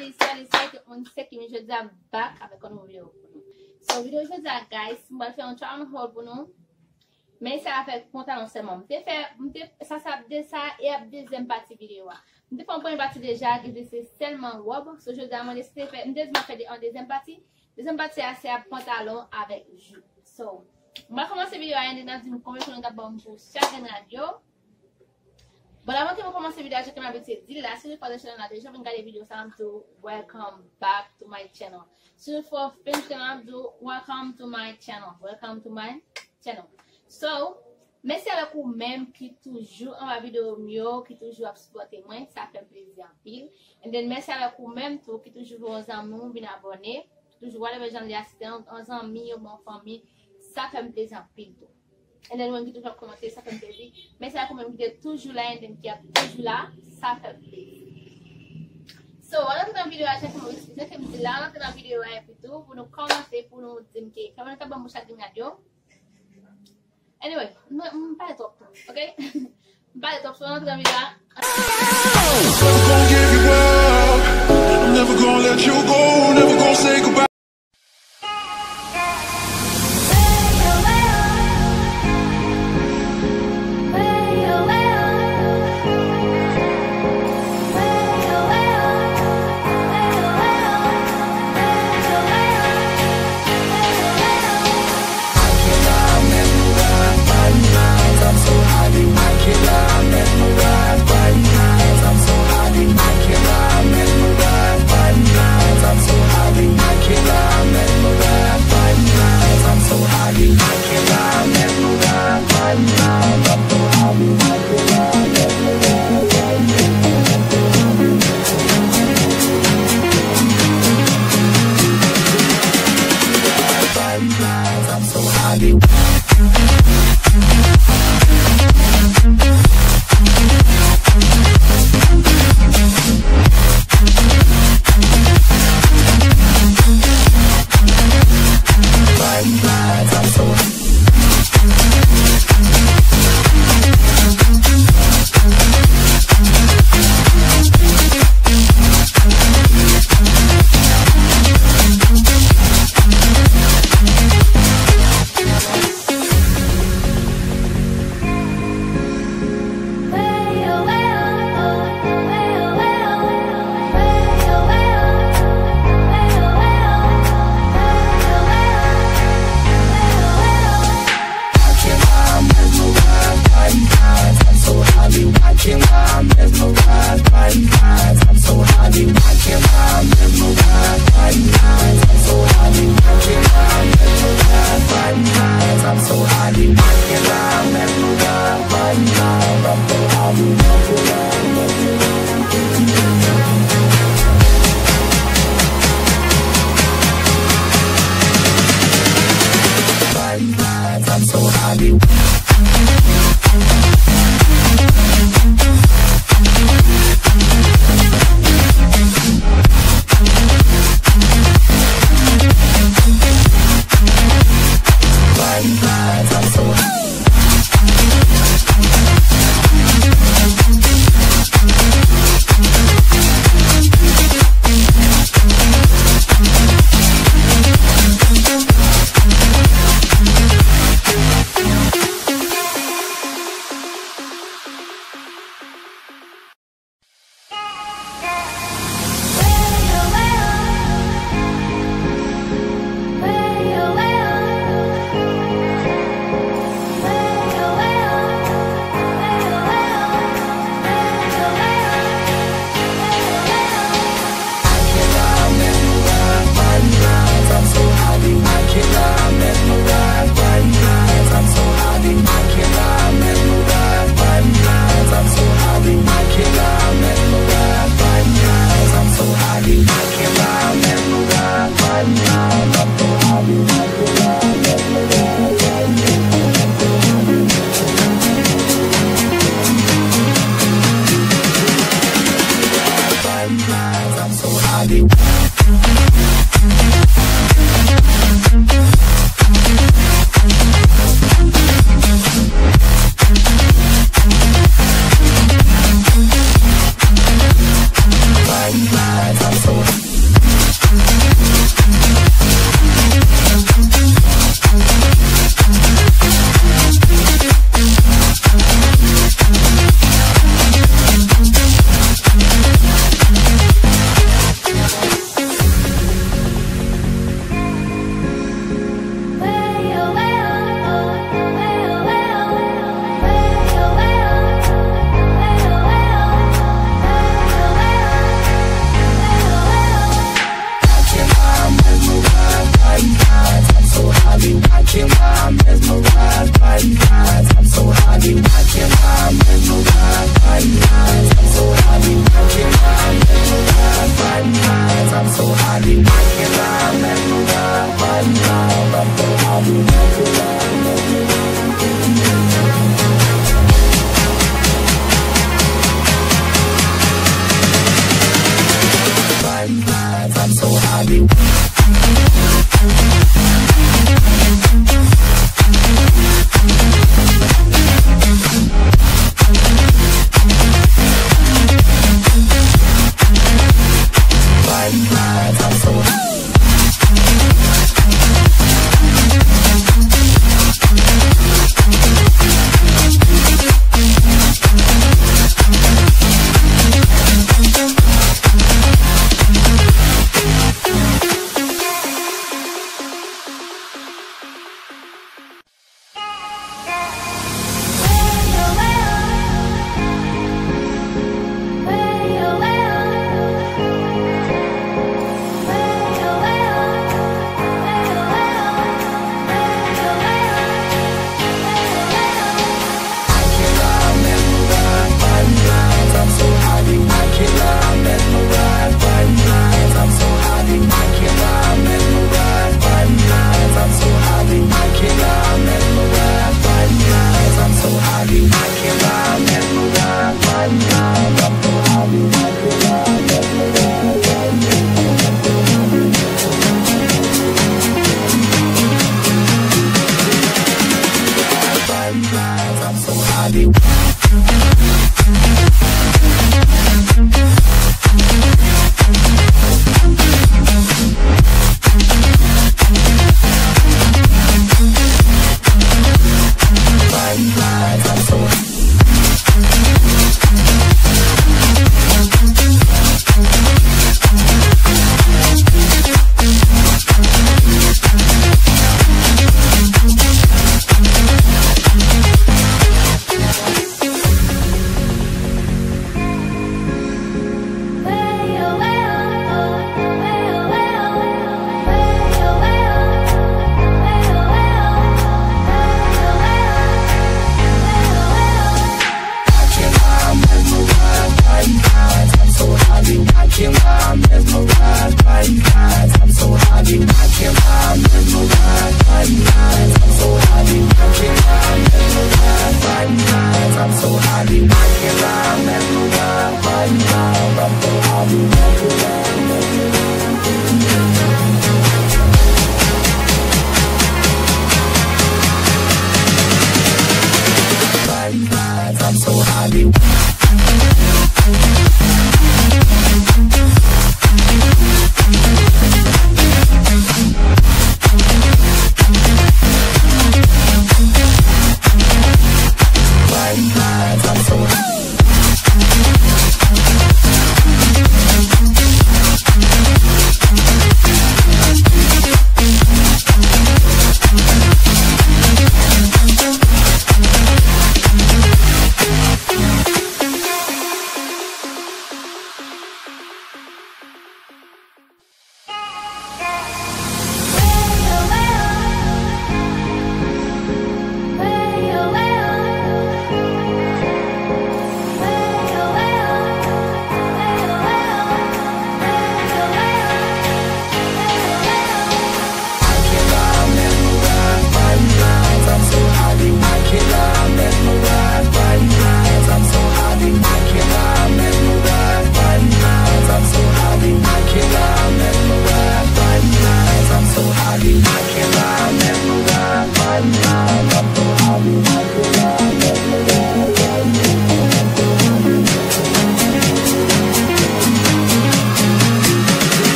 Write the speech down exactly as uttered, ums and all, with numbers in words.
Salut, salut, salut tout moun, se Kimi, jodi a m back avèk yon nouvo videyo pou nou. So, videyo jodi a, guys, m pral fè yon try on haul pou nou. Men sa avèk pantalon sèlman. M te fè, m te, sa, sa ap de, sa e ap dezyèm pati videyo a. M te fè yon premye pati deja, ki te se sèlman wòb. So, jodi a, mwen deside fè, m te di m ap fè de, yon dezyèm pati. Dezyèm pati a, se ap pantalon avèk jip. So, m pral kòmanse videyo a, and then n ap di m konbyen tan nou t ap ban m pou chak grenn rad yo. Bon, avan ke mwen kòmanse videyo a, jan ke m abitye di l la, si nou pa nan chanèl la deja, vin gade videyo sa, m di w, welcome back to my channel. Si nou fò fin chanèl la, m di w, welcome to my channel. Welcome to my channel. So, mèsi avèk ou menm ki toujou anba videyo m yo, ki toujou ap sipòte mwen, sa fè m plezi anpil. And then, mèsi avèk ou menm tou ki toujou voye yon zanmi w vin abòne. Toujou whatever jan l ye a, si se yon, yon zanmi, yon bon fanmi, sa fè m plezi anpil tou. And then, ou menm ki toujou ap kòmante, sa fè m plezi. Mèsi avèk ou menm ki te toujou la, and then ki ap toujou la, sa fè m plezi. So, ann antre nan videyo a, jan ke m, jan ke m di la, ann antre nan videyo a, epi tou, pou nou kòmanse, pou nou di m ke, kòman nou t ap ban m pou chak grenn rad yo. Anyway, m, m pale twòp tou, ok? M pale twòp, so ann antre nan videyo a. Never gonna give you up. I'm never gonna let you go. Never gonna say goodbye.